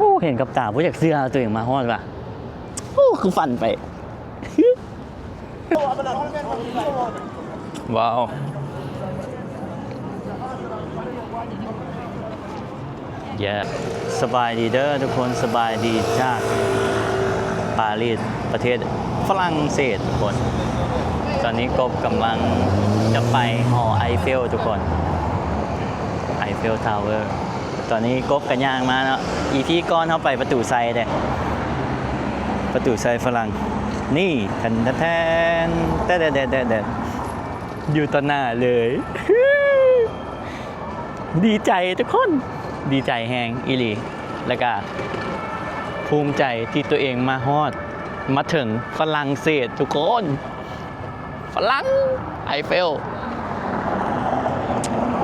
ໂອ້ ເຫັນກັບຕາ ບໍ່ຢາກເຊື່ອຕົວເອງມາຮອດວ່າ ໂອ້ ຄືຝັນໄປ. ວ້າວ ເຢ້ ສະບາຍດີເດີທຸກຄົນ ສະບາຍດີຈາກປາຣີສ ປະເທດຝຣັ່ງເສດທຸກຄົນ. ຕອນນີ້ກົບກຳລັງຈະໄປຫໍໄອເຟວທຸກຄົນ ໄອເຟວທາວເວີ. ຕອນນີ້ກົບກະຍ່າງມາເນາະ ອີພີກ່ອນເຮົາໄປປະຕູໄຊເດ້ ປະຕູໄຊຝຣັ່ງ ນີ້ ແທນ ແທນ ແທນ ແຕ່ ແຕ່ ແຕ່ ແຕ່ ຢູ່ຕໍ່ໜ້າເລີຍ. ດີໃຈທຸກຄົນ ດີໃຈແຮງອີ່ຫຼີ ແລ້ວກະພູມໃຈທີ່ຕົວເອງມາຮອດ ມາເຖິງຝຣັ່ງເສດທຸກຄົນ. ຝຣັ່ງ ໄອເຟວ.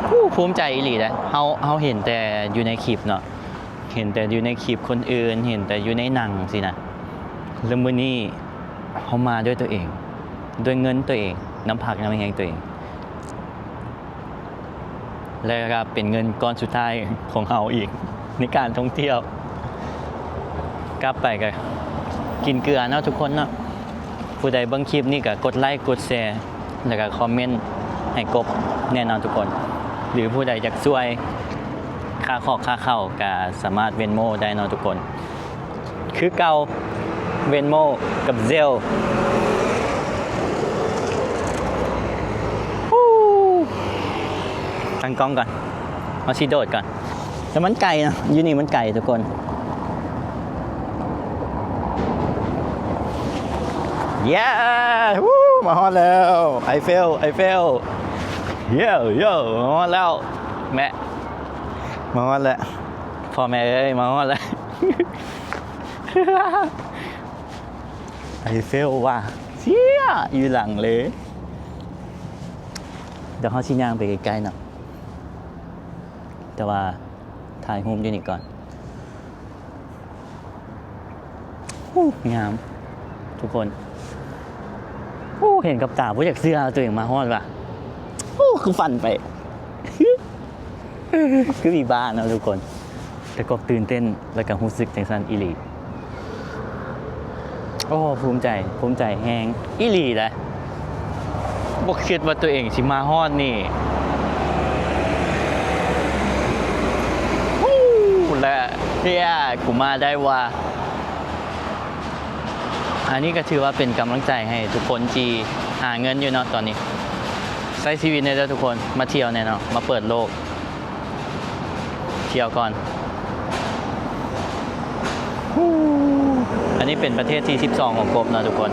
ໂອ້ ພູມໃຈອີ່ຫຼີເດ້ ເຮົາ ເຮົາເຫັນແຕ່ຢູ່ໃນຄລິບເນາະ ເຫັນແຕ່ຢູ່ໃນຄລິບຄົນອື່ນ ເຫັນແຕ່ຢູ່ໃນໜັງຊີ້ນະ ແລ້ວມື້ນີ້ເຮົາມາດ້ວຍຕົວເອງ ດ້ວຍເງິນຕົວເອງ ນຳພັກນຳແຮງຕົວເອງ ແລະກະເປັນເງິນກ້ອນສຸດທ້າຍຂອງເຮົາອີກ ໃນການທ່ອງທ່ຽວ. ກັບໄປກະກິນເກືອເນາະທຸກຄົນເນາະ. ຜູ້ໃດເບິ່ງຄລິບນີ້ກະກົດໄລກົດແຊ ແລະກະຄອມເມັນໃຫ້ກົບແນ່ນອນທຸກຄົນ ຫຼືຜູ້ໃດຢາກຊ່ວຍຄ່າຂອກຄ່າເຂົ້າກະສາມາດເວັນໂມໄດ້ເນາະທຸກຄົນ ຄືເກົ່າ ເວັນໂມກັບເຊວ. ຕັ້ງກ້ອງກ່ອນ ເຮົາຊິໂດດກ່ອນ. ແຕ່ມັນໄກນະ ຢູ່ນີ້ມັນໄກທຸກຄົນ. ເຢ້ ວູ້ ມາຮອດແລ້ວ ໄອເຟວ ໄອເຟວ. ເຢ້ ເຢ້ ມາຮອດແລ້ວ ແມ່ ມາຮອດແລ້ວ ພໍ່ແມ່ເອີຍ ມາຮອດແລ້ວ. ໄອເຟວວ່າ ເຊຍ ຢູ່ຫຼັງເລີຍ. ດຽວເຮົາຊິຍ່າງໄປໃກ້ໆເນາະ ແຕ່ວ່າຖ່າຍຮູບຢູ່ນີ້ກ່ອນ. ໂອ້ ງາມທຸກຄົນ. ໂອ້ ເຫັນກັບຕາ ບໍ່ຢາກເຊື່ອຕົວເອງມາຮອດວ່າ ໂອ້ ຄືຝັນໄປ ຄືມີບ້ານເນາະທຸກຄົນ. ແຕ່ກໍຕື່ນເຕັ້ນ ແລ້ວກໍຮູ້ສຶກຈັ່ງຊັ້ນອີ່ຫຼີ. ໂອ້ ພູມໃຈ ພູມໃຈແຮງອີ່ຫຼີເດ້. ບໍ່ຄິດວ່າຕົວເອງຊິມາຮອດນີ້. ໂອ້ ແລະ ເຢ້ ກູມາໄດ້ວ່າ. ອັນນີ້ກໍຖືວ່າເປັນກຳລັງໃຈໃຫ້ທຸກຄົນທີ່ຫາເງິນຢູ່ເນາະ ຕອນນີ້. ໃຊ້ຊີວິດແດ່ເດີທຸກຄົນ ມາທ່ຽວແດ່ເນາະ ມາເປີດໂລກ. ທ່ຽວກ່ອນ. ອັນນີ້ເປັນປະເທດທີສິບສອງຂອງກົບເນາະທຸກຄົນ.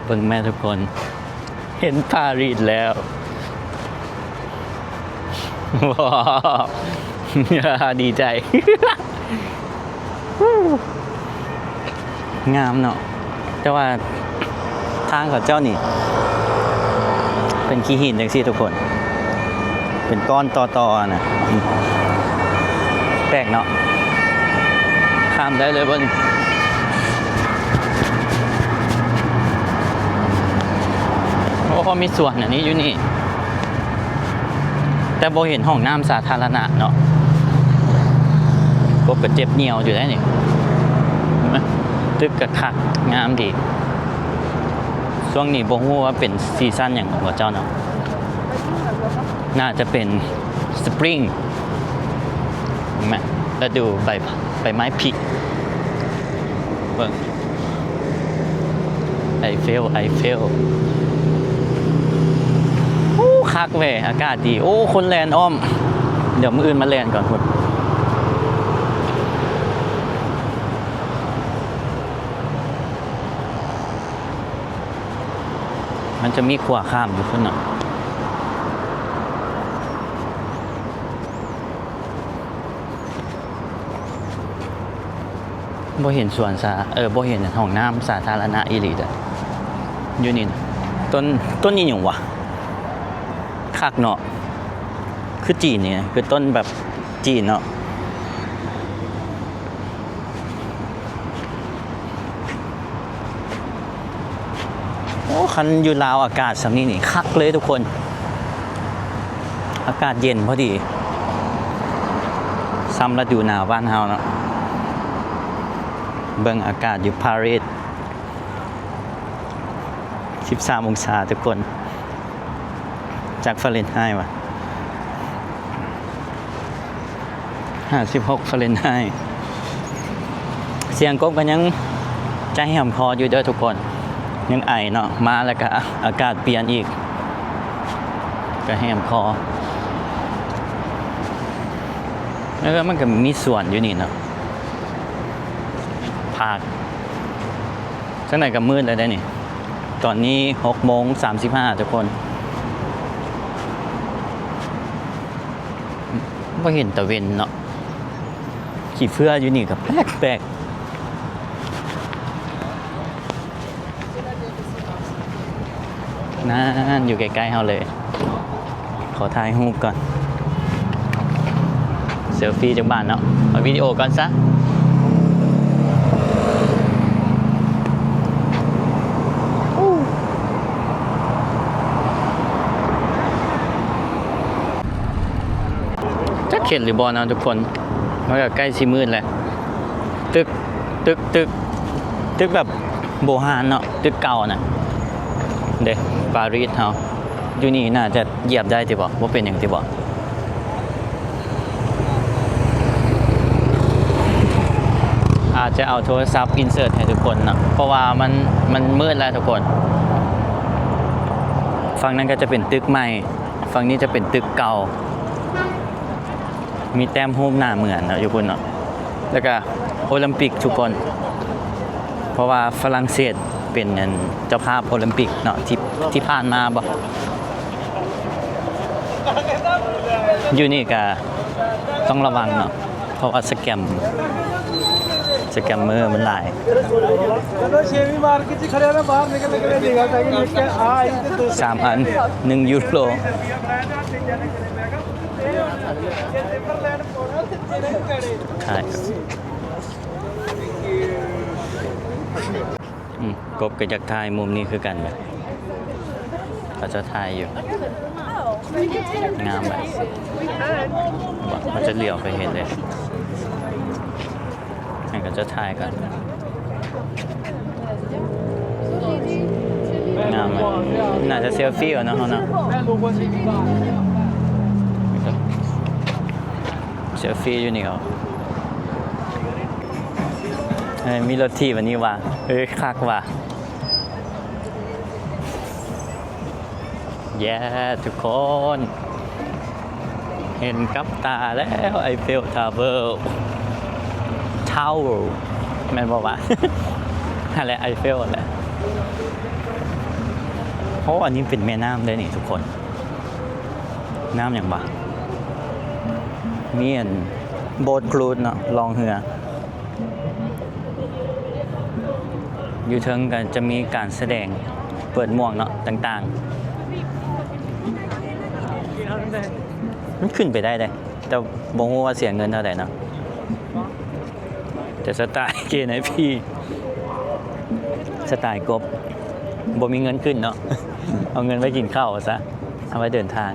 ເບິ່ງແມ່ທຸກຄົນ ເຫັນປາຣີສແລ້ວ. ດີໃຈ. ງາມເນາະ ແຕ່ວ່າທາງເຂົາເຈົ້ານີ້ເປັນຂີ້ຫີນຈັ່ງຊີ້ທຸກຄົນ ເປັນກ້ອນຕໍ່ໆນະ. ອືມ ແປກເນາະ ຂ້າມໄດ້ເລີຍບໍ່ນີ້? ໂອ້ ມີສວນອັນນີ້ຢູ່ນີ້. ແຕ່ບໍ່ເຫັນຫ້ອງນ້ຳສາທາລະນະເນາະ. ກົບກໍເຈັບຍ່ຽວຢູ່ໄດ໋ນີ້. ເຫັນໄໝ? ຕຶກກໍຄັກ ງາມດີ. ຊ່ວງນີ້ບໍ່ຮູ້ວ່າເປັນຊີຊັນຫຍັງຂອງເຂົາເຈົ້າເນາະ. ໜ້າຈະເປັນສະປຣິງ. ເຫັນໄໝ? ລະດູໃບ ໃບໄມ້ຜລິ. ເບິ່ງ. ໄອເຟວ ໄອເຟວ. ໂອ້ ຄັກເວີຍ ອາກາດດີ. ໂອ້ ຄົນແລ່ນອ້ອມ. ດຽວມື້ອື່ນມາແລ່ນກ່ອນພຸ້ນ. ມັນຈະມີຂົວຂ້າມຢູ່ພຸ້ນເນາະ. ບໍ່ເຫັນສວນສາ ເອີ ບໍ່ເຫັນຫ້ອງນ້ຳສາທາລະນະອີ່ຫຼີເດີ ຢູ່ນີ້. ຕົ້ນ ຕົ້ນອີ່ຫຍັງວະ? ຄັກເນາະ. ຄືຈີນນີ້ ຄືຕົ້ນແບບຈີນເນາະ. ໂອ້ ຄັນຢູ່ລາວອາກາດຊ່ຳນີ້ນີ້ຄັກເລີຍທຸກຄົນ ອາກາດເຢັນພໍດີ ຊ່ຳລະດູໜາວບ້ານເຮົາເນາະ. ເບິ່ງອາກາດຢູ່ປາຣີສ ສິບສາມອົງສາທຸກຄົນ ຈັກຟາເຣນໄຮວະ? ຫ້າສິບຫົກຟາເຣນໄຮ. ສຽງກົບກໍຍັງຈະແຫມຄໍຢູ່ເດີທຸກຄົນ ຍັງໄອເນາະ ມາແລ້ວກໍອາກາດປ່ຽນອີກ ກໍແຫມຄໍ. ເອີ ມັນກໍມີສວນຢູ່ນີ້ເນາະ ພາກ ຈັ່ງໃດກໍມືດແລ້ວເດ້ນີ້ ຕອນນີ້ຫົກໂມງສາມສິບຫ້າທຸກຄົນ ບໍ່ເຫັນຕາເວັນເນາະ. ຂີ້ເຟືອຢູ່ນີ້ກໍແປກໆ ນັ້ນ ຢູ່ໃກ້ໆເຮົາເລີຍ. ຂໍຖ່າຍຮູບກ່ອນ ເຊລຟີຈັກບາດເນາະ ເອົາວິດີໂອກ່ອນຊະ. ຈັກເຫັນຫຼືບໍ່ເນາະທຸກຄົນ ມັນກໍໃກ້ຊິມືດແລ້ວ. ຕຶກ ຕຶກ ຕຶກ ຕຶກແບບໂບຮານເນາະ ຕຶກເກົ່ານະ ເດ້ ປາຣີສເຮົາ. ຢູ່ນີ້ໜ້າຈະຢຽບໄດ້ຕິບໍ? ບໍ່ເປັນຫຍັງຕິບໍ? ອາດຈະເອົາໂທລະສັບອິນເສີດໃຫ້ທຸກຄົນເນາະ ເພາະວ່າມັນ ມັນມືດແລ້ວທຸກຄົນ. ຝັ່ງນັ້ນກໍຈະເປັນຕຶກໃໝ່ ຝັ່ງນີ້ຈະເປັນຕຶກເກົ່າ ມີແຕ້ມຮູບໜ້າເໝືອນເນາະ ຢູ່ພຸ້ນເນາະ. ແລ້ວກະໂອລິມປິກທຸກຄົນ ເພາະວ່າຝຣັ່ງເສດເປັນອັນເຈົ້າພາບໂອລິມປິກເນາະ ທີ່ ທີ່ຜ່ານມາບໍ? ຢູ່ນີ້ກະຕ້ອງລະວັງເນາະ ເພາະວ່າສະແກມ ສະແກມເມີມັນຫຼາຍ. ສາມອັນ ໜຶ່ງຢູໂຣ. ຖ່າຍ ອືມ ກົບກໍຢາກຖ່າຍມຸມນີ້ຄືກັນ ເຂົາເຈົ້າຖ່າຍຢູ່ ງາມແບບ ເຂົາຈະຫຼຽວໄປເຫັນເດ້. ໃຫ້ເຂົາເຈົ້າຖ່າຍກ່ອນ ງາມ ໜ້າຈະເຊລຟີເອົາເນາະ ເຮົາເນາະ ເຊລຟີຢູ່ນີ້ເອົາ. ເອີ ມີລົດຖີບອັນນີ້ວ່າ ເອີ ຄັກວ່າ. ເຢ້ ທຸກຄົນ ເຫັນກັບຕາແລ້ວ ໄອເຟວທາວເວີ ທາວເວີ ແມ່ນບໍ່ວະ? ຫັ້ນແຫຼະ ໄອເຟວຫັ້ນແຫຼະ. ໂອ້ ອັນນີ້ເປັນແມ່ນ້ຳເດ້ນີ້ທຸກຄົນ ນ້ຳຫຍັງວະ? ມີອັນໂບດຄຣູດເນາະ ລ່ອງເຮືອ. ຢູ່ເທິງກໍຈະມີການສະແດງເປີດໝວກເນາະ ຕ່າງໆ ມັນຂຶ້ນໄປໄດ້ເດ້ ແຕ່ບໍ່ຮູ້ວ່າເສຍເງິນເທົ່າໃດເນາະ. ແຕ່ສະໄຕເກນໄອພີ ສະໄຕກົບ ບໍ່ມີເງິນຂຶ້ນເນາະ ເອົາເງິນໄວ້ກິນເຂົ້າຊະ ເອົາໄວ້ເດີນທາງ.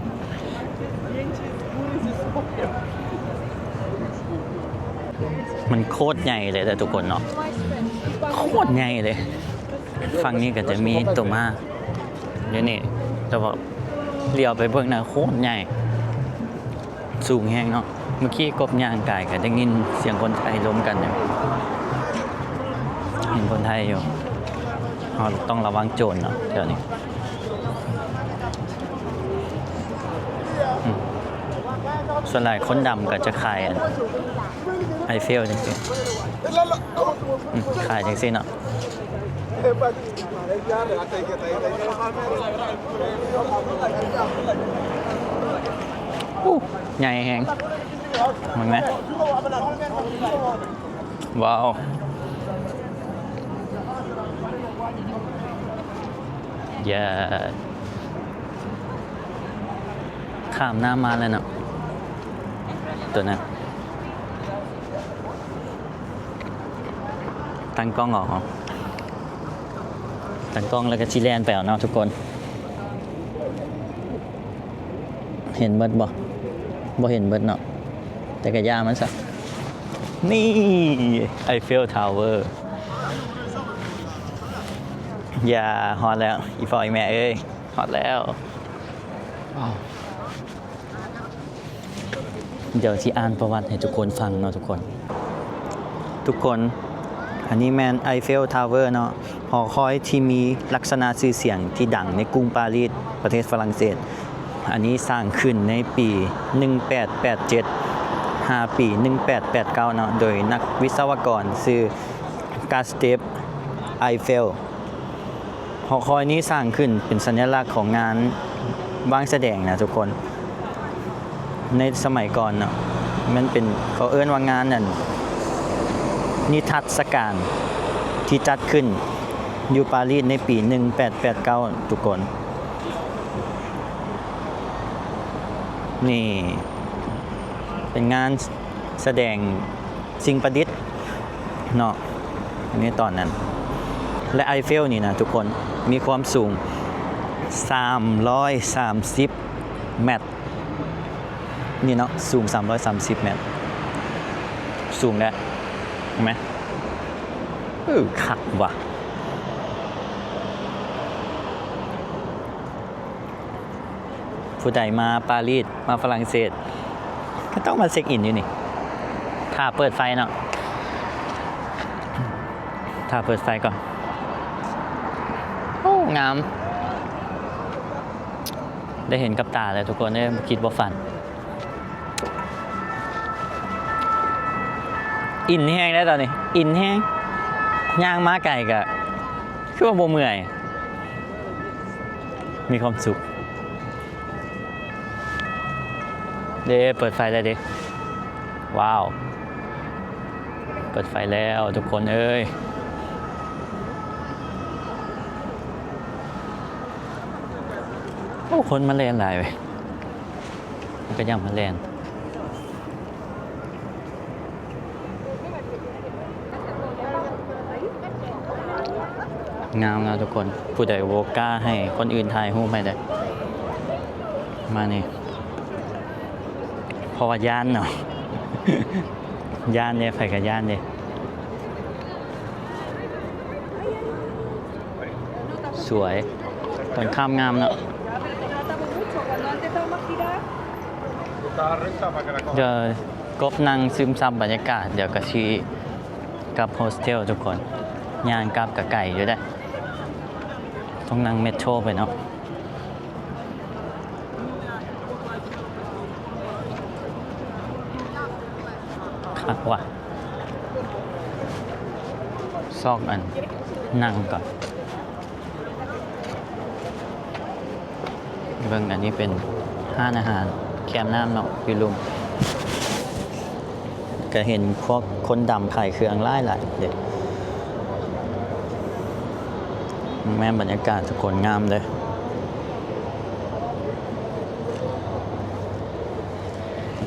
ມັນໂຄດໃຫຍ່ເລີຍເດີທຸກຄົນເນາະ ໂຄດໃຫຍ່ເລີຍ. ຝັ່ງນີ້ກໍຈະມີໂຕມ້າຢູ່ນີ້ ແຕ່ວ່າຫຼຽວໄປເບິ່ງນະ ໂຄດໃຫຍ່ ສູງແຮງເນາະ. ເມື່ອກີ້ກົບຍ່າງກາຍກໍໄດ້ຍິນສຽງຄົນໄທລົມກັນຢູ່ ເຫັນຄົນໄທຢູ່. ເຮົາຕ້ອງລະວັງໂຈນເນາະແຖວນີ້. ອືມ ສ່ວນຫຼາຍຄົນດຳກໍຈະຂາຍອັນໄອເຟວຈັ່ງຊີ້ ອືມ ຂາຍຈັ່ງຊີ້ເນາະ. ໂອ້ ໃຫຍ່ແຮງ ເບິ່ງແມະ. ວ້າວ ເຢ້ ຂ້າມນ້ຳມາແລ້ວເນາະ ຕົວນັ້ນ ຕັ້ງກ້ອງອອກເນາະ. ຕັ້ງກ້ອງແລ້ວກໍຊິແລ່ນໄປເອົາເນາະທຸກຄົນ. ເຫັນເບິດບໍ່? ບໍ່ເຫັນເບິດເນາະ ແຕ່ກໍຢ່າມັນຊະ. ນີ້ ໄອເຟວທາວເວີ ຢ່າ ຮອດແລ້ວ ອີ່ພໍ່ອີ່ແມ່ເອີຍ ຮອດແລ້ວ. ດຽວຊິອ່ານປະຫວັດໃຫ້ທຸກຄົນຟັງເນາະທຸກຄົນ. ທຸກຄົນ ອັນນີ້ແມ່ນໄອເຟວທາວເວີເນາະ ຫໍຄອຍທີ່ມີລັກສະນະຊື່ສຽງທີ່ດັງໃນກຸງປາຣີດ ປະເທດຝຣັ່ງເສດ. ອັນນີ້ສ້າງຂຶ້ນໃນປີໜຶ່ງແປດແປດເຈັດ ຫາປີໜຶ່ງແປດແປດເກົ້າເນາະ ໂດຍນັກວິສະວະກອນຊື່ ກາສເຕັບ ໄອເຟວ. ຫໍຄອຍນີ້ສ້າງຂຶ້ນເປັນສັນຍະລັກຂອງງານວາງສະແດງນະທຸກຄົນ. ໃນສະໄໝກ່ອນເນາະ ມັນເປັນ ເຂົາເອີ້ນວ່າງານນັ້ນ ນິທັດສະການທີ່ຈັດຂຶ້ນຢູ່ປາຣີດໃນປີໜຶ່ງແປດແປດເກົ້າ ທຸກຄົນ. ນີ້ເປັນງານສະແດງ ສິ່ງປະດິດເນາະ ໃນຕອນນັ້ນ. ແລະ ໄອເຟວນີ້ນະທຸກຄົນ ມີຄວາມສູງສາມຮ້ອຍສາມສິບແມັດ ນີ້ເນາະ ສູງສາມຮ້ອຍສາມສິບແມັດ ສູງແລ້ວ ເຫັນໄໝ? ເອີ ຄັກວ່ະ. ຜູ້ໃດມາປາຣີດ ມາຝຣັ່ງເສດ ກໍຕ້ອງມາເຊັກອິນຢູ່ນີ້. ຖ້າເປີດໄຟເນາະ ຖ້າເປີດໄຟກ່ອນ. ໂອ້ ງາມ ໄດ້ເຫັນກັບຕາແລ້ວທຸກຄົນເອີຍ ບໍ່ຄິດບໍ່ຝັນ. ອິນແຮງເດ້ຕອນນີ້ ອິນແຮງ. ຍ່າງມາໄກກະຄືວ່າບໍ່ເມື່ອຍ ມີຄວາມສຸກເດ້. ເປີດໄຟແລ້ວເດ້. ວ້າວ ເປີດໄຟແລ້ວທຸກຄົນເອີຍ. ໂອ້ ຄົນມາແລ່ນຫຼາຍເວີຍ. ມັນກໍຍັງມາແລ່ນ ງາມເນາະທຸກຄົນ. ຜູ້ໃດບໍ່ກ້າໃຫ້ຄົນອື່ນຖ່າຍຮູບໃຫ້ເດີ້ ມານີ້ ເພາະວ່າຢ້ານເນາະ ຢ້ານເດ້ ໃຜກໍຢ້ານເດ້. ສວຍ ຕອນຄ່ຳງາມເນາະ. ດຽວກົບນັ່ງຊຶມຊັບບັນຍາກາດ ດຽວກໍຊິກັບໂຮສເທວທຸກຄົນ. ຍ່າງກັບກໍໄກຢູ່ເດ້ ຕ້ອງນັ່ງເມັໂທຣໄປເນາະ. ຄັກວ່ະ ຊອກອັນນັ່ງກ່ອນ. ເບິ່ງ ອັນນີ້ເປັນຮ້ານອາຫານແຄມນ້ຳເນາະ ຢູ່ລຸ່ມ. ກະເຫັນພວກຄົນດຳຂາຍເຄື່ອງຫຼາຍໆເດ້. ແມ່ນບັນຍາກາດທຸກຄົນ ງາມເດີ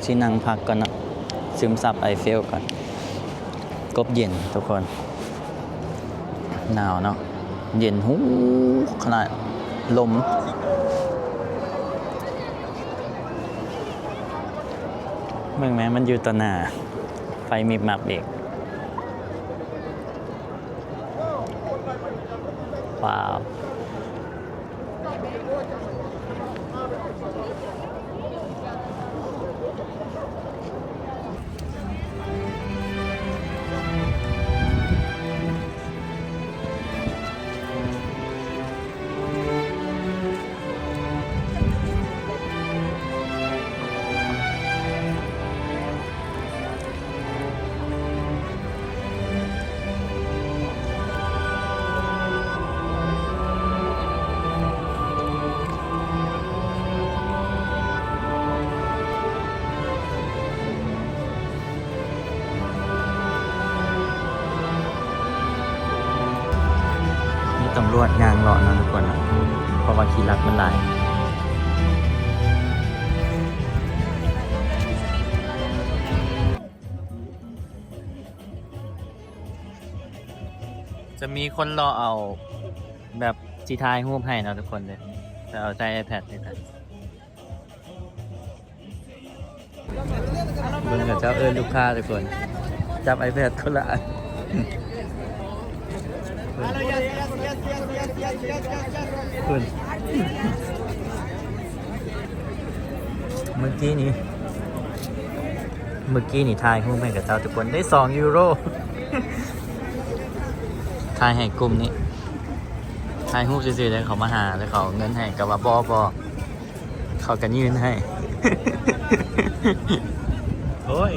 ້. ຊິນັ່ງພັກກ່ອນເນາະ ຊຶມຊັບໄອເຟວກ່ອນ. ກົບເຢັນທຸກຄົນ. ໜາວເນາະ ເຢັນຫູຂະໜາດ ລົມ. ເບິ່ງແມ ມັນຢູ່ຕໍ່ໜ້າ ໄຟມິບມັບອີກ. ວ້າວ. ມີຕຳຫຼວດຍ່າງເລາະນຳທຸກຄົນນະ ເພາະວ່າຂີ້ລັກມັນຫຼາຍ. ຈະມີຄົນເລາະເອົາ ແບບຊິຖ່າຍຮູບໃຫ້ເນາະທຸກຄົນເດີ ແຕ່ເອົາໃຊ້ໄອແພດນີ້ແຫຼະ. ເບິ່ງເຂົາເຈົ້າເອີ້ນລູກຄ້າທຸກຄົນ ຈັບໄອແພດຄົນລະອັນ. ພຸ້ນ ເມື່ອກີ້ນີ້ ເມື່ອກີ້ນີ້ຖ່າຍຮູບໃຫ້ເຂົາເຈົ້າທຸກຄົນ ໄດ້ສອງຢູໂຣ. ຖ່າຍໃຫ້ກຸ່ມນີ້ ຖ່າຍຮູບຊື່ໆ ແລ້ວເຂົາມາຫາ ແລ້ວເຂົາເອົາເງິນໃຫ້ ກໍວ່າບໍ່ ບໍ່ ເຂົາກໍຍື່ນໃຫ້ ໂອ້ຍ.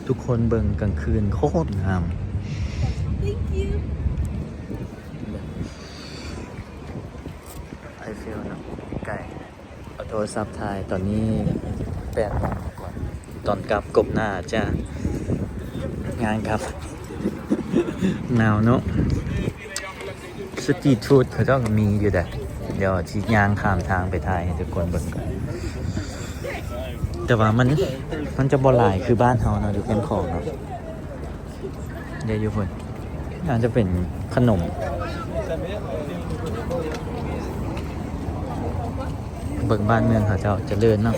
ທຸກຄົນເບິ່ງກາງຄືນໂຄດງາມ. Thank you. ໄອເຟວເນາະ ໃກ້ ເອົາໂທລະສັບຖ່າຍ. ຕອນນີ້ແປດໂມງກວ່າ ຕອນກັບກົ້ມໜ້າຈ້າ ງານກັບ ໜາວເນາະ. ສະຕຣີດຟູດເຂົາເຈົ້າກໍມີຢູ່ເດ້ ດຽວຊິຍ່າງຂ້າມທາງໄປຖ່າຍໃຫ້ທຸກຄົນເບິ່ງກ່ອນ. ແຕ່ວ່າມັນ ມັນຈະບໍ່ຫຼາຍຄືບ້ານເຮົາເນາະ ຢູ່ແຄມຂອງເນາະ. ເດ ຢູ່ພຸ້ນ ອາດຈະເປັນຂະໜົມ. ເບິ່ງບ້ານເມືອງເຂົາເຈົ້າຈະເລີນເນາະ.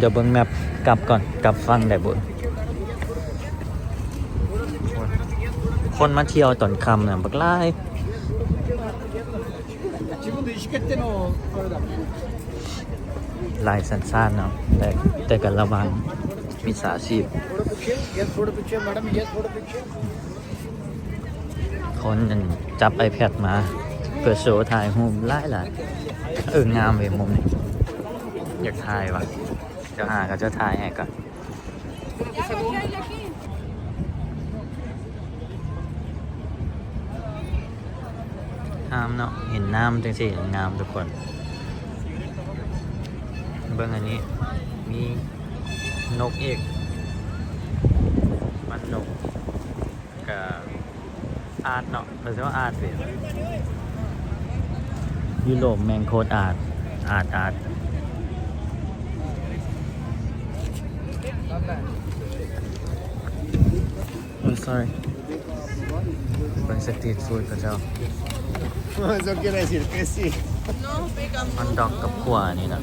ດຽວເບິ່ງແມັບກັບກ່ອນ ກັບຝັ່ງໄດ້ບໍ່. ຄົນມາທ່ຽວຕອນຄ່ຳນະບັກຫຼາຍ. ຫຼາຍສັນຊາດເນາະ ແຕ່ ແຕ່ກໍລະວັງມິດສາຊີບ. Yes, photo picture, madam, yes, photo picture. ຄົນນັ້ນຈັບໄອແພດມາເພື່ອໂຊຖ່າຍຮູບຫຼາຍໆ. ເອີ ງາມເວີຍມຸມນີ້ ຢາກຖ່າຍວ່າ ດຽວຫາເຂົາເຈົ້າຖ່າຍໃຫ້ກ່ອນ. ງາມເນາະ ເຫັນນ້ຳຈັ່ງຊີ້ງາມທຸກຄົນ. ເບິ່ງອັນນີ້ ມີນົກອີກ ມັນນົກ ກະອາດເນາະ ເຂົາເອີ້ນວ່າອາດເວີຍ. ຢູໂຣບແມ່ງໂຄດອາດ ອາດ ອາດ. Oh, sorry. ເບິ່ງສະຕຣີດຟູດເຂົາເຈົ້າ. ຮອດດອກກັບຂົ້ວນີ້ນະ.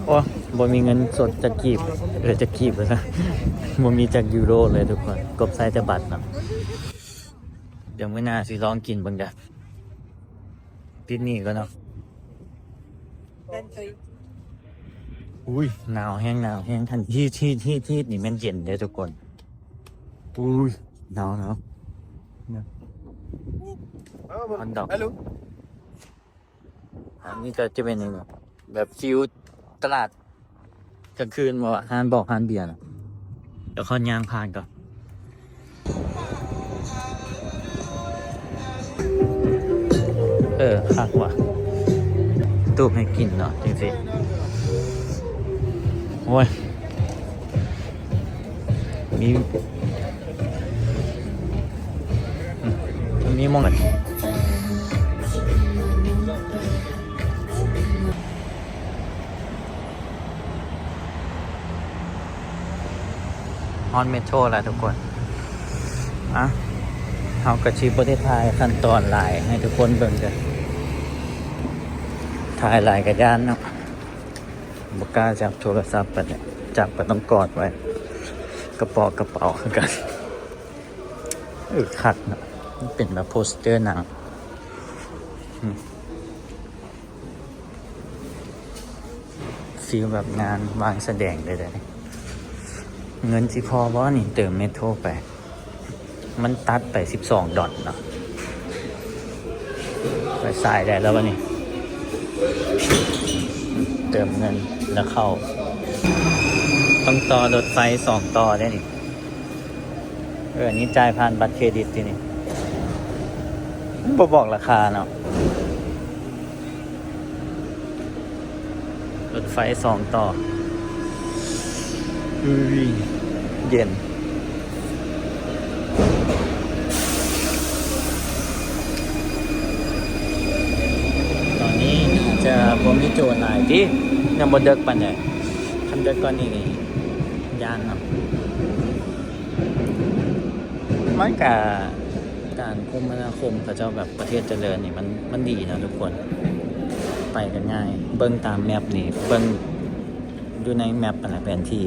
ໂອ້ ບໍ່ມີເງິນສົດຈັກກີບ ເອີ ຈັກກີບວ່າຊັ້ນ ບໍ່ມີຈັກຢູໂຣເລີຍທຸກຄົນ ກົບໃຊ້ແຕ່ບັດເນາະ. ດຽວມື້ໜ້າຊິລອງກິນເບິ່ງເດີ ຕິດໜີ້ກ່ອນເນາະ. ອຸ້ຍ ໜາວແຮງ ໜາວແຮງ ຄັນຮີດໆໆນີ້ແມ່ນເຢັນເດ້ທຸກຄົນ. ອຸ້ຍ ໜາວໆ. ຮອດດອກ. ອັນນີ້ກໍຈະເປັນແບບຟີລຕະຫຼາດກາງຄືນ ບໍ່ວ່າຮ້ານບອກຮ້ານເບຍນະ. ດຽວຂໍຍ່າງຜ່ານກ່ອນ. ເອີ ຄັກວ່ະ ຕູບໃຫ້ກິນເນາະ ຈັ່ງຊີ້. ໂອ້ຍ ມີ ມີໝ່ອງ ຮອດເມໂທຣແລ້ວທຸກຄົນ. ອ່ະ ເຮົາກໍຊິບໍ່ໄດ້ຖ່າຍຂັ້ນຕອນຫຼາຍໃຫ້ທຸກຄົນເບິ່ງເດີ ຖ່າຍຫຼາຍກໍຢ້ານເນາະ. ບໍ່ກ້າຈັບໂທລະສັບປານໃດ ຈັບກໍຕ້ອງກອດໄວ້ ກະເປາະກະເປົາຄືກັນ. ເອີ ຄັກເນາະ ມັນເປັນແບບໂປສເຕີໜັງ ອືມ ຟີລແບບງານວາງສະແດງເລີຍເດ້. ເງິນຊິພໍບໍ່ນີ້ ເຕີມເມໂທຣໄປ. ມັນຕັດໄປສິບສອງດອນເນາະ. ໄປສາຍໃດແລ້ວບັດນີ້ ເຕີມເງິນແລ້ວເຂົ້າ. ຕ້ອງຕໍ່ລົດໄຟສອງຕໍ່ເດ້ນີ້. ເອີ ອັນນີ້ຈ່າຍຜ່ານບັດເຄຣດິດຕິນີ້. ມັນບໍ່ບອກລາຄາເນາະ. ລົດໄຟສອງຕໍ່. ອຸ້ຍ ເຢັນ. ຕອນນີ້ ບໍ່ມີໂຈນຫຼາຍຕິ ຍັງບໍ່ເດິກປານໃດ. ຄັນເດິກກວ່ານີ້ນີ້ຢ້ານເນາະ. ມັນກະ ການຄົມມະນາຄົມເຂົາເຈົ້າແບບປະເທດຈະເລີນນີ້ ມັນ ມັນດີເນາະທຸກຄົນ ໄປກັນງ່າຍ. ເບິ່ງຕາມແມັບນີ້ ເບິ່ງຢູ່ໃນແມັບຫັ້ນແຫຼະ ແຜນທີ່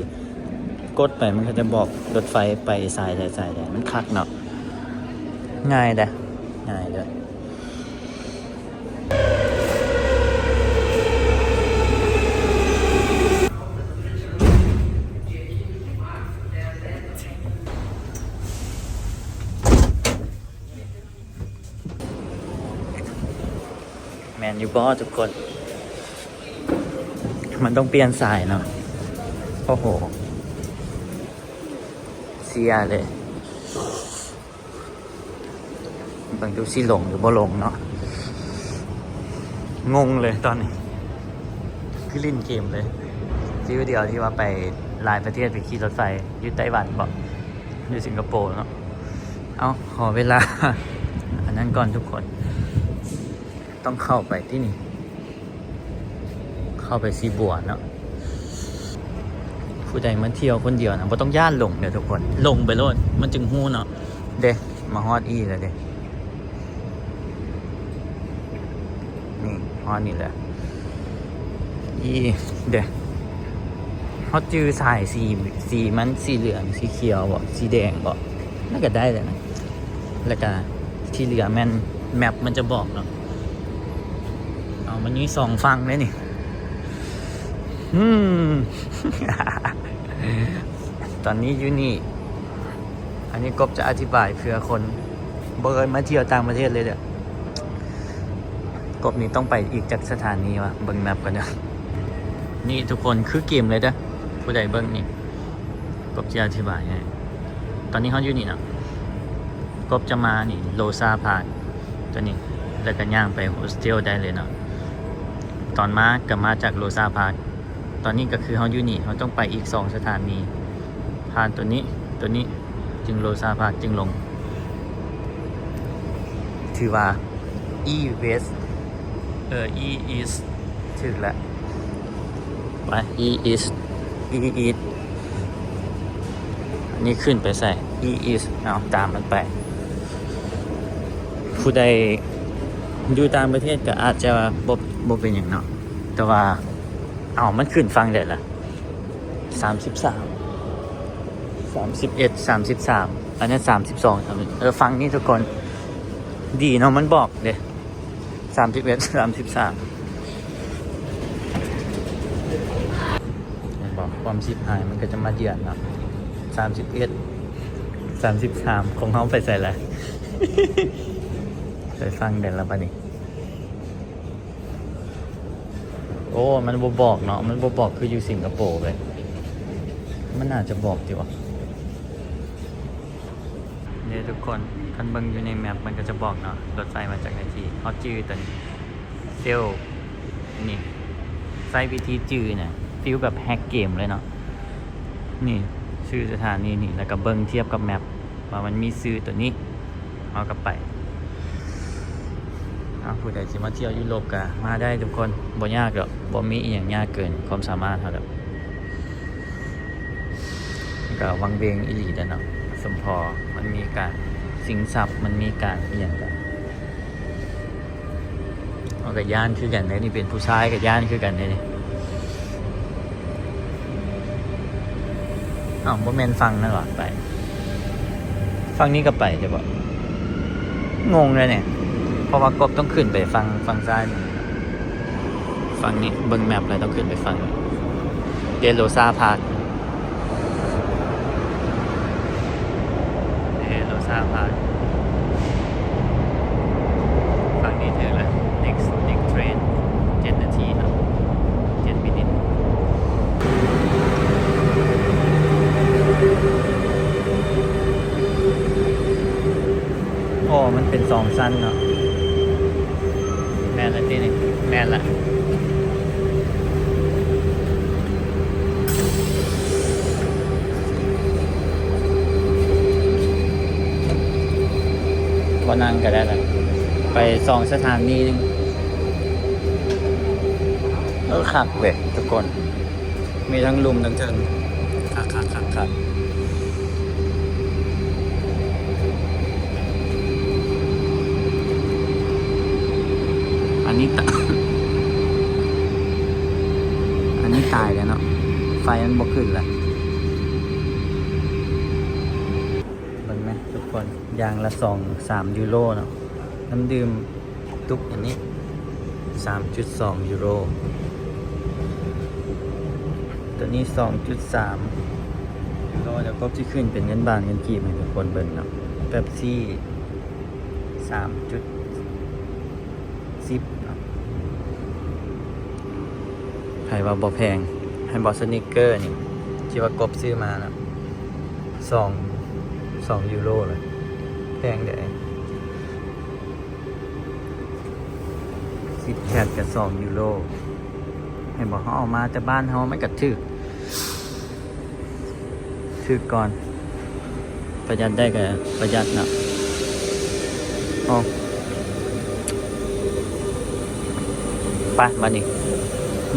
ກົດໄປມັນກະຈະບອກລົດໄຟໄປສາຍໃດສາຍໃດ. ມັນຄັກເນາະ ງ່າຍເດ້ ງ່າຍເດ້. ແມ່ນຢູ່ບໍ່ທຸກຄົນ? ມັນຕ້ອງປ່ຽນສາຍເນາະ. ໂອ້ໂຫ ເສຍເລີຍ. ເບິ່ງດູຊິຫຼົງຫຼືບໍ່ຫຼົງເນາະ. ງົງເລີຍຕອນນີ້ ຄືຫຼິ້ນເກມເລີຍ. ຟີວດຽວທີ່ວ່າໄປຫຼາຍປະເທດ ໄປຂີ່ລົດໄຟ ຢູ່ໄຕ້ຫວັນບໍ ຢູ່ສິງກະໂປເນາະ. ເອົ້າ ຂໍເວລາອັນນັ້ນກ່ອນທຸກຄົນ. ຕ້ອງເຂົ້າໄປທີ່ນີ້ ເຂົ້າໄປຊີບົວເນາະ. ຜູ້ໃດມາທ່ຽວຄົນດຽວນະ ບໍ່ຕ້ອງຢ້ານຫຼົງເດີທຸກຄົນ ຫຼົງໄປໂລດ ມັນຈຶ່ງຮູ້ເນາະ. ເດ້ ມາຮອດອີ່ແລ້ວເດ້ ນີ້ ຮອດນີ້ແຫຼະ. ອີ່ເດ້ ເຮົາຈື່ສາຍສີ ສີມັນ ສີເຫຼືອງ ສີຂຽວບໍ ສີແດງບໍ ມັນກະໄດ້ແລ້ວນະ. ແລ້ວກະທີ່ເຫຼືອແມ່ນແມັບມັນຈະບອກເນາະ. ເອົາ ມັນມີສອງຝັ່ງເດ້ນີ້. ອືມ ຕອນນີ້ຢູ່ນີ້ ອັນນີ້ກົບຈະອະທິບາຍເພື່ອຄົນບໍ່ເຄີຍມາທ່ຽວຕ່າງປະເທດເລີຍເດີ້. ກົບນີ້ຕ້ອງໄປອີກຈັກສະຖານີວະ? ເບິ່ງແມັບກ່ອນເດີ້. ນີ້ທຸກຄົນ ຄືເກມເລີຍເດີ້ ຜູ້ໃດເບິ່ງນີ້ ກົບຈະອະທິບາຍໃຫ້. ຕອນນີ້ເຮົາຢູ່ນີ້ເນາະ ກົບຈະມານີ້ ໂລຊາພາກ ຕົວນີ້ ແລ້ວກະຍ່າງໄປໂຮສເທວໄດ້ເລີຍເນາະ. ຕອນມາກະມາຈາກໂລຊາພາກ. ຕອນນີ້ກະຄືເຮົາຢູ່ນີ້ ເຮົາຕ້ອງໄປອີກສອງສະຖານີ ຜ່ານຕົວນີ້ ຕົວນີ້ ຈຶ່ງໂລຊາພາກ ຈຶ່ງລົງ. ຖືວ່າ ອີເວສ ເອີ ອີອີສ ຖືກແລ້ວ. ໄປ ອີອີສ ອີອີສ ອັນນີ້ຂຶ້ນໄປໃສ? ອີອີສ ເອົາ ຕາມມັນໄປ. ຜູ້ໃດຢູ່ຕ່າງປະເທດກະອາດຈະບໍ່ ບໍ່ເປັນຫຍັງເນາະ ແຕ່ວ່າ ເອົາ ມັນຂຶ້ນຝັ່ງໃດລະ? ສາມສິບສາມ ສາມສິບເອັດ ສາມສິບສາມ ອັນນັ້ນສາມສິບສອງ ເອີ ຝັ່ງນີ້ທຸກຄົນ ດີເນາະ ມັນບອກເດ້ ສາມສິບເອັດ ສາມສິບສາມ ເຫັນບໍ່? ຄວາມຊິບຫາຍມັນກະຈະມາເຢືອນເນາະ. ສາມສິບເອັດ ສາມສິບສາມ ຂອງເຮົາໄປໃສລະ? ໄປຝັ່ງໃດລະບາດນີ້? ໂອ້ ມັນບໍ່ບອກເນາະ ມັນບໍ່ບອກຄືຢູ່ສິງກະໂປເລີຍ. ມັນໜ້າຈະບອກຕິວະ ເດ້ທຸກຄົນ. ຄັນເບິ່ງຢູ່ໃນແມັບມັນກະຈະບອກເນາະ ລົດໄຟມາຈາກໃນທີ່ ເຮົາຈື່ຕົວນີ້ ເຊວ ນີ້ ໃຊ້ວິທີຈື່ນະ ຟີລແບບແຮັກເກມເລີຍເນາະ. ນີ້ ຊື່ສະຖານີນີ້ ແລ້ວກະເບິ່ງທຽບກັບແມັບ ວ່າມັນມີຊື່ຕົວນີ້ ເຮົາກະໄປ. ເອົາ ຜູ້ໃດຊິມາທ່ຽວຢູໂຣບກະມາໄດ້ທຸກຄົນ ບໍ່ຍາກດອກ ບໍ່ມີອີ່ຫຍັງຍາກເກີນຄວາມສາມາດເຮົາດອກ. ກະວັງເວງອີ່ຫຼີເດ້ເນາະ ສົມພໍ ມັນມີການຊິງຊັບ ມັນມີການອີ່ຫຍັງກະ ເຮົາກະຢ້ານຄືກັນເດ້ນີ້ ເປັນຜູ້ຊາຍກະຢ້ານຄືກັນເດ້ນີ້. ເອົ້າ ບໍ່ແມ່ນຝັ່ງນັ້ນຫວາ? ໄປ ຝັ່ງນີ້ກະໄປແຕ່ບໍ່ ງົງເດ້ນີ້ ເພາະວ່າກົບຕ້ອງຂຶ້ນໄປຝັ່ງ ຝັ່ງຊ້າຍ ຝັ່ງນີ້ ເບິ່ງແມັບແລ້ວຕ້ອງຂຶ້ນໄປຝັ່ງ ເດໂລຊາພາກ ເດໂລຊາພາກ. ຝັ່ງນີ້ເຖິງແລ້ວ next next train ເຈັດນາທີເນາະ ເຈັດມິນິດ. ໂອ້ ມັນເປັນສອງຊັ້ນເນາະ. ແມ່ນລະຕິນີ້ ແມ່ນລະ ບໍ່ນັ່ງກະໄດ້ລະ ໄປສອງສະຖານີ. ເອີ ຄັກເວີຍທຸກຄົນ ມີທັງລຸ່ມທັງເທິງ ຄັກໆໆໆ. ອັນນີ້ຕາ ອັນນີ້ຕາຍແລ້ວເນາະ ໄຟມັນບໍ່ຂຶ້ນລະ. ເບິ່ງແມະທຸກຄົນ ຢ່າງລະສອງສາມຢູໂຣເນາະ ນ້ຳດື່ມຕຸກອັນນີ້ສາມຈຸດສອງຢູໂຣ ໂຕນີ້ສອງຈຸດສາມຢູໂຣ. ດຽວກໍຊິຂຶ້ນເປັນເງິນບາດເງິນກີບໃຫ້ທຸກຄົນເບິ່ງເນາະ ເປັບຊີສາມຈຸດສິບເນາະ ໃຜວ່າບໍ່ແພງ ເຫັນບໍ່ ສະນິກເກີນີ້ ທີ່ວ່າກົບຊື້ມາເນາະ ສອງ ສອງຢູໂຣລະ ແພງເດ້. ຄິດແຄດກໍສອງຢູໂຣ ເຫັນບໍ່ ເຮົາເອົາມາແຕ່ບ້ານເຮົາມັນກໍຖືກ ຖືກກ່ອນ ປະຢັດໄດ້ກໍປະຢັດເນາະ. ໂອ້ ໄປບາດນີ້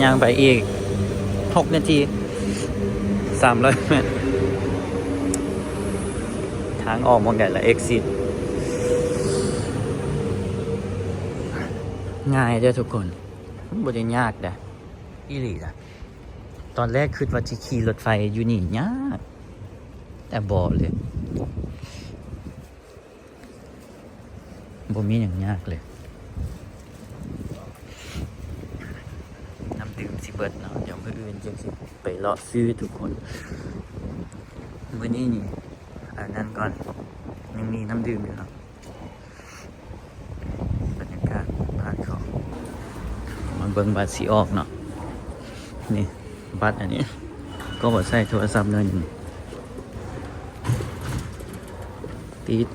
ຍ່າງໄປອີກຫົກນາທີ ສາມຮ້ອຍແມັດ. ທາງອອກໝ່ອງໃດລະ ເອັກຊິດ? ງ່າຍເດີ້ທຸກຄົນ ມັນບໍ່ໄດ້ຍາກເດ້ ອີ່ຫຼີລະ. ຕອນແລກຄິດວ່າຊິຂີ່ລົດໄຟຢູ່ນີ້ຍາກ ແຕ່ບໍ່ເລີຍ ບໍ່ມີຫຍັງຍາກເລີຍ. ນ້ຳດື່ມຊິເບິດເນາະ ດຽວມື້ອື່ນຈັ່ງຊິໄປເລາະຊື້ທຸກຄົນ. ມື້ນີ້ນີ້ ອັນນັ້ນກ່ອນ ຍັງມີນ້ຳດື່ມຢູ່ເນາະ. ບັນຍາກາດບ້ານເຂົາ ມາເບິ່ງບັດຊິອອກເນາະ. ນີ້ ບັດອັນນີ້ ກໍບໍ່ໃຊ້ໂທລະສັບເລີຍນີ້ ຕິດ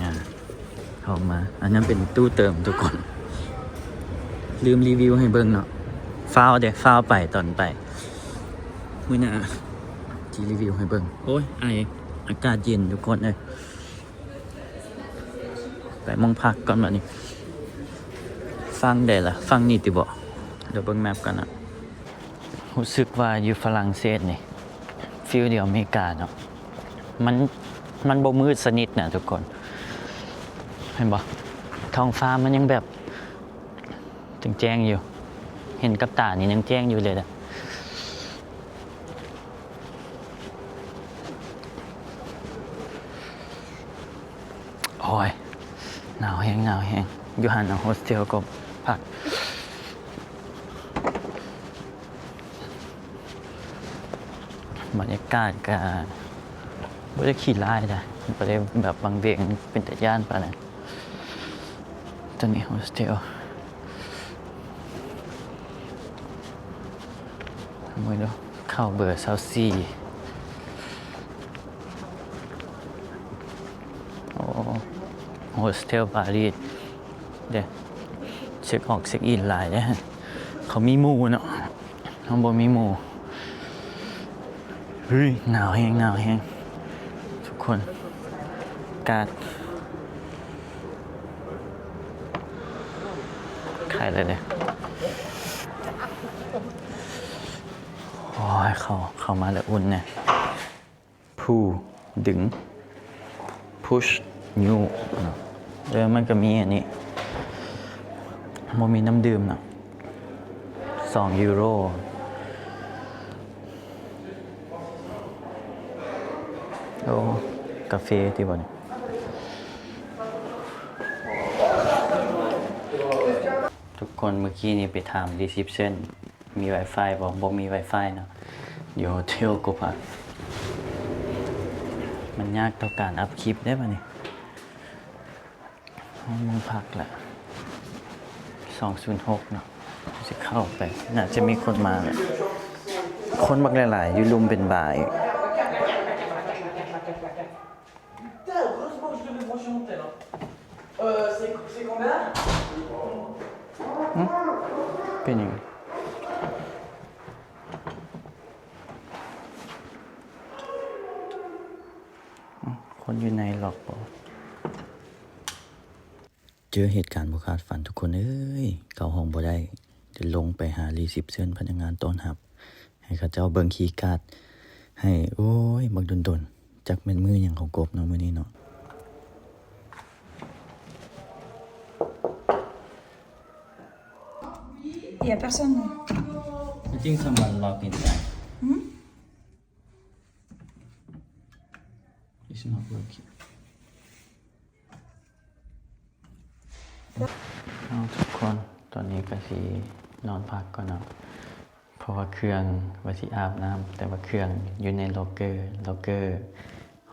ອາ ເຂົ້າມາ. ອັນນັ້ນເປັນຕູ້ເຕີມທຸກຄົນ ລືມຣີວິວໃຫ້ເບິ່ງເນາະ ຟ້າວເດ້ ຟ້າວໄປຕອນໄປ ມື້ໜ້າຊິຣີວິວໃຫ້ເບິ່ງ. ໂອ້ຍ ໄອ ອາກາດເຢັນທຸກຄົນເອີຍ. ໄປໝ່ອງພັກກ່ອນບາດນີ້ ຝັ່ງໃດລະ ຝັ່ງນີ້ຕິບໍ? ດຽວເບິ່ງແມັບກ່ອນນະ. ຮູ້ສຶກວ່າຢູ່ຝຣັ່ງເສດນີ້ ຟີລດຽວອາເມລິກາເນາະ ມັນ ມັນບໍ່ມືດສະໜິດນະທຸກຄົນ ເຫັນບໍ່? ທ້ອງຟ້າມັນຍັງແບບ ຍັງແຈ້ງຢູ່ ເຫັນກັບຕານີ້ຍັງແຈ້ງຢູ່ເລີຍນະ. ໂອ້ຍ ໜາວແຮງ ໜາວແຮງ ຢູ່ຫັ້ນນະ ໂຮສເທວກໍພັກ ບັນຍາກາດກະບໍ່ໄດ້ຂີ້ຮ້າຍນະ ບໍ່ໄດ້ແບບວັງເວງເປັນຕາຢ້ານປານນັ້ນ. ໂຕນີ້ໂຮສເທວ ເບິ່ງດູ ເຂົ້າເບີຊາວສີ່. ໂອ້ ໂຮສເທວປາຣີດເດ້ ເຊັກອອກເຊັກອິນຫຼາຍເດ້ ເຂົາມີໝູ່ເນາະ. ເຮົາບໍ່ມີໝູ່. ເຮີ້ຍ ໜາວແຮງ ໜາວແຮງທຸກຄົນ ອາກາດ ໄຂ້ແລ້ວເດ້. ໂອ້ຍ ເຂົ້າ ເຂົ້າມາແລ້ວອຸ່ນແນ່. ຜູ້ດຶງ ພຸດ ຍູ້ ເອີ ມັນກໍມີອັນນີ້ ບໍ່ມີນ້ຳດື່ມນະ ສອງຢູໂຣ. ໂອ້ ກາເຟຕິບໍ່ນີ້ ທຸກຄົນ? ມື້ກີ້ນີ້ໄປຖາມຣີເຊັບຊັນ ມີວາຍຟາຍບໍ່? ບໍ່ມີວາຍຟາຍເນາະ ຢູ່ໂຮເທວກໍພັກ. ມັນຍາກຕໍ່ການອັບຄລິບເດ້ບາດນີ້. ຫ້ອງໝ່ອງພັກລະ ສອງສູນຫົກເນາະ ຊິເຂົ້າໄປ ໜ້າຈະມີຄົນມາແຫຼະ. ຄົນບັກຫຼາຍໆ ຢູ່ລຸ່ມເປັນບາອີກ. Putain, heureusement que je devais brancher mon tel, hein. Euh, c'est, c'est combien ? ຫຶ? ເປັນຫຍັງ? ຫຶ? ຄົນຢູ່ໃນລັອກບໍ່? ເຈີເຫດການບໍ່ຄາດຝັນທຸກຄົນເອີຍ, ເຂົ້າຫ້ອງບໍ່ໄດ້, ໄດ້ລົງໄປຫາລີຊີບເຊີນພະນັກງານຕ້ອນຮັບ ໃຫ້ເຂົາເຈົ້າເບິ່ງຄີກາດໃຫ້. ໂອ້ຍ ບັກດົນໆ, ຈັກແມ່ນມື້ຫຍັງຂອງກົບເນາະ ມື້ນີ້ເນາະ. Il y a personne. I think someone logged inside. Hmm? It's not working. ເອົາ ທຸກຄົນ, ຕອນນີ້ກໍຊິນອນພັກກ່ອນເນາະ ເພາະວ່າເຄື່ອງວ່າຊິອາບນ້ຳ, ແຕ່ວ່າເຄື່ອງຢູ່ໃນລັອກເກີ, ລັອກເກີ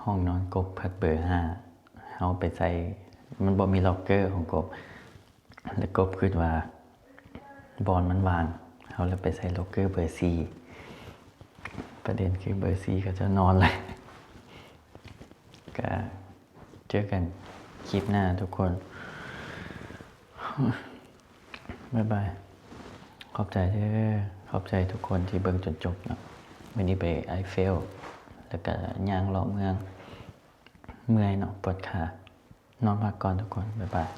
ຫ້ອງນອນກົບພັດເບີຫ້າ ເຮົາໄປໃສ່, ມັນບໍ່ມີລັອກເກີຂອງກົບ. ແລ້ວກົບຄິດວ່າບ່ອນມັນວ່າງ, ເຮົາເລີຍໄປໃສ່ລັອກເກີເບີສີ່. ປະເດັນຄືເບີສີ່ເຂົາເຈົ້ານອນແລ້ວ. ກະເຈີກັນຄລິບໜ້າທຸກຄົນ. ບາຍບາຍ. ຂອບໃຈເດີ. ຂອບໃຈທຸກຄົນທີ່ເບິ່ງຈົນຈົບເນາະ. ມື້ນີ້ໄປໄອເຟວ ແລ້ວກະຍ່າງເລາະເມືອງ. ເມື່ອຍເນາະ, ປວດຂາ. ນອນພັກກ່ອນທຸກຄົນ. ບາຍບາຍ.